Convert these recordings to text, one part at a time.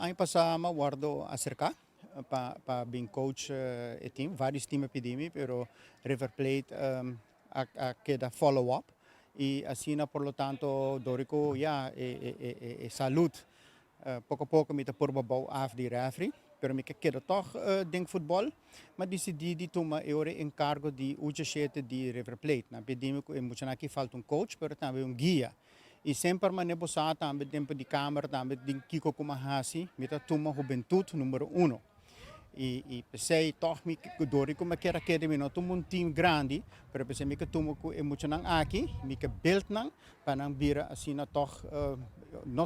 Aña pasa mi a wordo acerca pa bin coach e team. Varios team a pidi mi, pero River Plate a keda follow up. Y asina, por lo tanto, dor cu ya e salud, poco poco mi ta purba bouw af di referee, pero mi keda toch den futbol, m'a dicidi di tuma e ora encargo di U17 di River Plate. Nan pidi mi, mucha aki falta un coach, pero tambe un guia. Y semper manera bo sa tambe tempo di camera tambe di kiko cu m'a hasi, mi ta tuma hubentud number 1. Y p'esey toch mi dor cu mi kier keda, mi no tuma un team grandi, pero p'esey mi tuma cu e muchanan aki, mi ke build nan pa nan bira asina toch no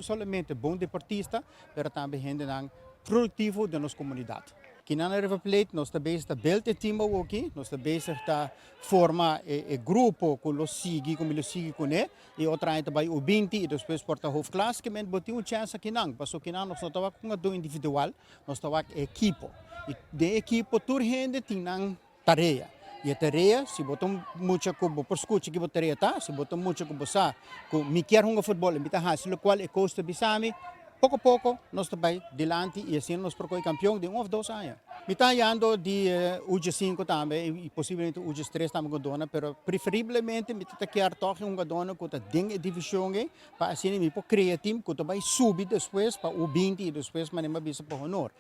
solamente bon deportista, pero tambe hendenan productivo di nos comunidad. Aki na River Plate nos ta bezig ta build e team aki, nos ta bezig ta forma e grupo cu lo sigui, cu lo sigui cu ne, y otro aña bay U20 y despues por ta hoofdklas, kiermen bo tin un chance akinan, paso akinan nos no ta cu un individual, nos ta ekipo. Y den ekipo tur hende tin nan tarea. Y tarea, si bo ta mucha cu bo por scucha cu bo tarea ta, si bo ta mucha cu bo sa, cu mi kier hunga futbol, mi ta hasi locual e coach ta bisami, poco poco nos ta bay dilanti y asina nos por campeon di 1 of 2 aña. Mi ta hayando di U5 tambe y posiblemente U3 tambe cu dona, pero preferiblemente mi ta kier toch un dona cu ta den e division pa asina mi por crea team cu ta bay subi despues pa U20 y despues manera bisa pa honor.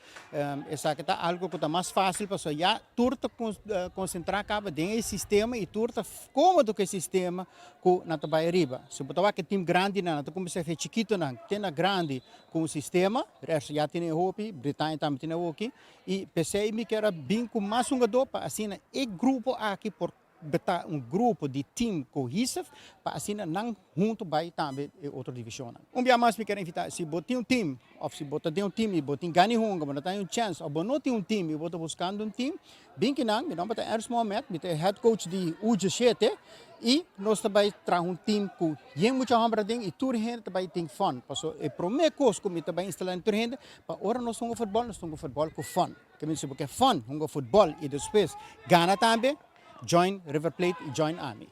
Esaki ta algo cu ta mas facil pa ya tur ta concentra caba den e sistema y tur ta comodo cu e sistema cu nan ta bay ariba. Si bo ta cu team grandi nan ta cuminsa chikito nan, te na grandi cu un sistema, resto ya tin hopi, Britania tambe tin hopi, y p'esey mi kier bin cu mas un pa asina e grupo aki por bira un grupo di team cohesive pa asina nan hunto bay tambe e otro division. Un dia mas mi kier invita, si bo tin un team, of si bo tin un team y bo tin gana hunga, bo tin un chance, of bo no tin un team y bo ta buscando un team, bin akinan, mi nomber ta Ernst Mohamed, mi ta head coach di U17 y nos ta bay traha un team cu yen mucha homber den y tur hende ta bay tin fun. Paso e prome cos cu mi ta bay instala tur hende, pa ora nos hunga futbol, nos hunga futbol cu fun. Kiermen si bo ke fun, hunga futbol y despues gana tambe, join River Plate y join ami.